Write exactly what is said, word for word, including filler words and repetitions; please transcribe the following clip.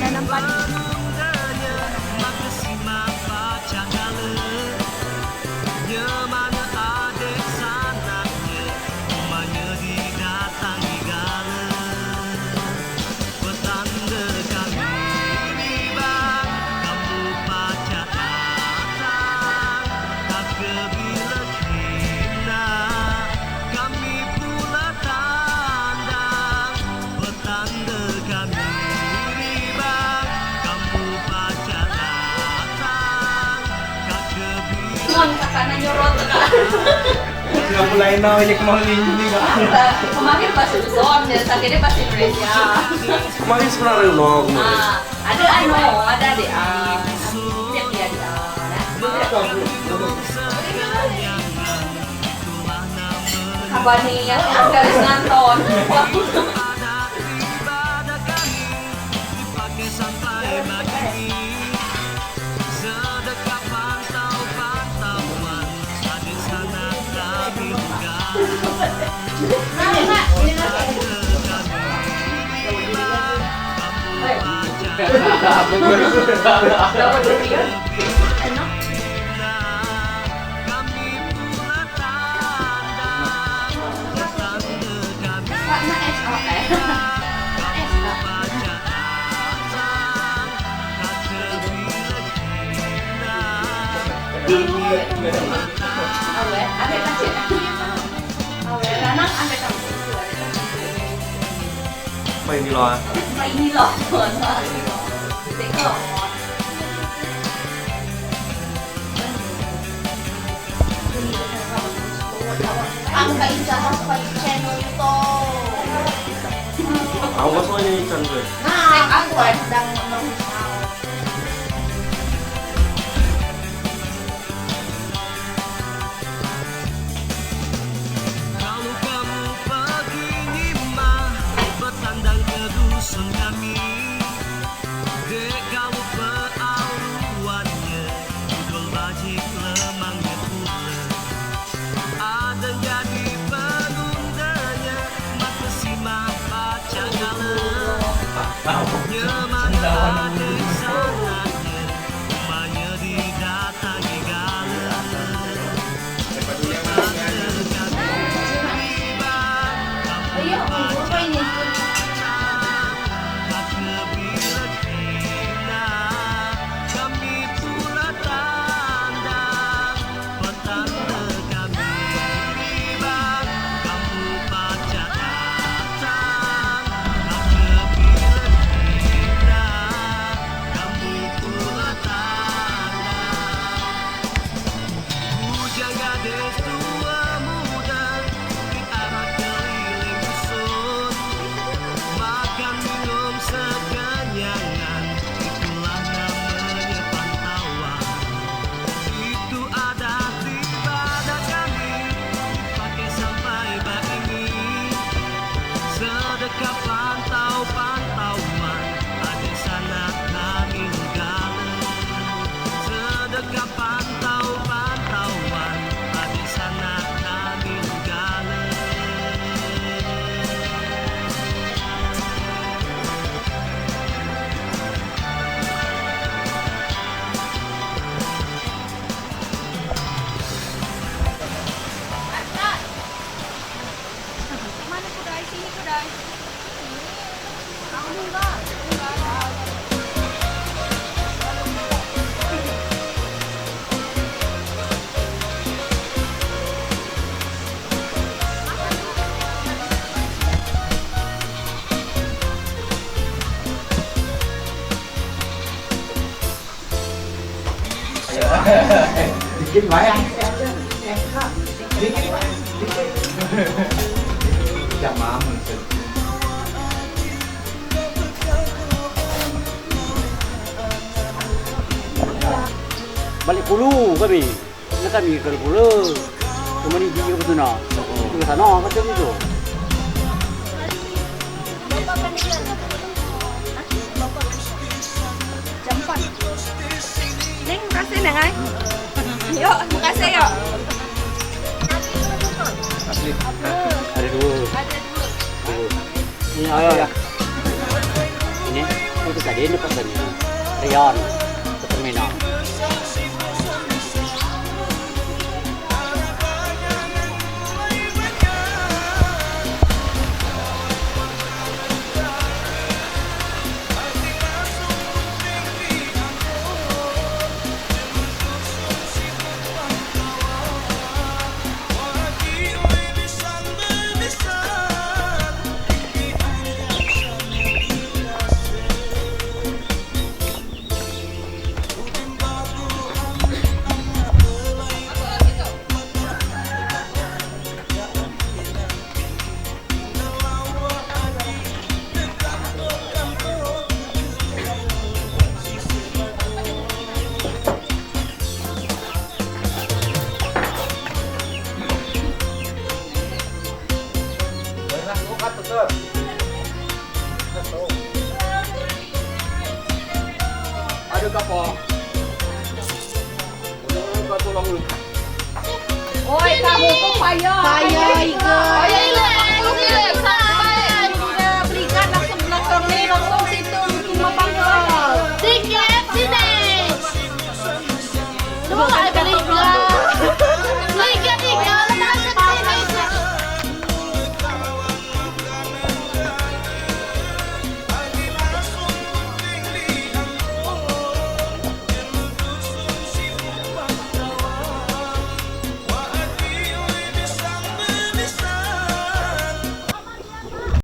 Nanam padi. Petanda kami riba, kamu pacak datang, tak kebila kina, kami pula tandang. Petanda kami riba, kamu pacak datang, tak kebila. Mon, kakak nanya rot, kak. Nggak mulai nol, ya, kemarin ini, Kak. Kemarin bahasa Luzon, ya, sakitnya bahasa Indonesia. Kemarin sekolah renung. Ah, ada, anu, ada, ada, ah, yang dia, dia, ah, nah. Kabar ni, yang garis nganton. Sedekah pantau-pantauan, adik sanak kami lega. Kami pula tandang. Pak, nak es, oh, eh. Es, Pak. Awe, ambil kasih. Awe, lanang ambil kamu. Mai ni lo. Mai ni lo. Tengok. Ang kaisa ko sa channel to. Awas mo yung channel. Na, ang kwan dang. Kalau kamu pergi ni mah, bertandang ke dusun kami. Dek kalu pealuannya, dudul bajik lemangnya pula. Aden jadi penundanya, mata simah pacak gala. Nyemana adik sanaknya, rumahnya didatangi gala. Bujang gadis tua muda diarak keliling dusun, makan minum sekenyangan, itulah namanya pantauan. Itu adat di Badak kami, dipakai sampai baini. Sedekah pantau-pantauan, adik sanak kami lega. Sedekah pantau-pantauan, adik sanak kami lega. Mana kedai? Sini kedai. Dikit, Pak, ya. Dikit, Pak, dikit. Jam lama, Ustaz. Balik dulu kami. Nak kami ke dulu. Kemari di sana. Ke sana, macam itu. Jam empat. Neng, makasih, Neng, ai. Yok, makasih, yok. Ada dua. Ada dua. Dua. Ini, ayo, ya. Ini, itu tadi ini pesannya. Rian, ke terminal. Ada kapal. Oi, kamu tu payah. Payah, iko.